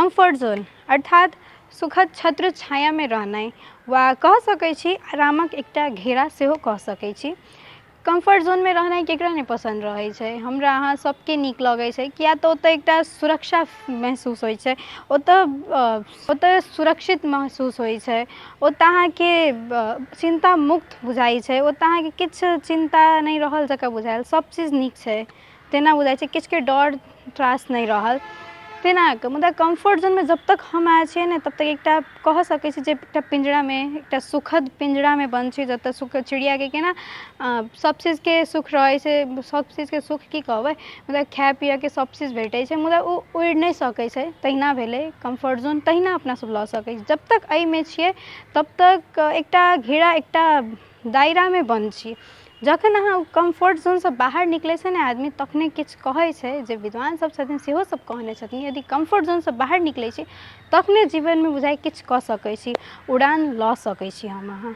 Comfort जोन अर्थात सुखद छत्र छायामे रहनाइ वा कहि सकै छी आरामक एकटा घेरा सेहो कहि सकै छी। कम्फर्ट जोनमे रहनाइ ककरा नहि पसन्द रहै छै? हमरा अहाँ सभके नीक लगै छै, किएक तऽ ओतऽ एकटा सुरक्षा महसूस होइ छै, ओतऽ ओतऽ सुरक्षित महसूस होइ छै, ओतऽ अहाँके चिन्ता मुक्त बुझाइ छै, ओतऽ अहाँके किछु चिन्ता नहि रहल जकाँ बुझायल, सभ चीज नीक छै तेना बुझाइ छै, किछुके डर त्रास नहि रहल तेनाके। मुदा कम्फर्ट जोनमे जब तक हम आयल छियै ने, तब तक एकटा कहि सकै छी जे एकटा पिञ्जरामे, एकटा सुखद पिञ्जरामे बन्द छी, जतऽ सुख चिड़ियाके केना सभ चीजके सुख रहै छै, सभ चीजके सुख की कहबै, मुदा खाइ पियऽके सभ चीज भेटै छै, मुदा ओ उड़ि नहि सकै छै, तहिना भेलै कम्फर्ट जोन। तहिना अपना सभ लऽ सकै छी। जब तक एहिमे छियै तब तक एकटा घेरा, एकटा दायरामे बन्द छी। जखन अहाँ ओ कम्फर्ट जोनसँ बाहर निकलै छै ने आदमी, तखने किछु कहै छै जे विद्वान सब छथिन, सेहो सब कहने छथिन, यदि कम्फर्ट जोनसँ बाहर निकलै छी तखने जीवनमे बुझाइ किछु कऽ सकै छी, उड़ान लऽ सकै छी हम अहाँ।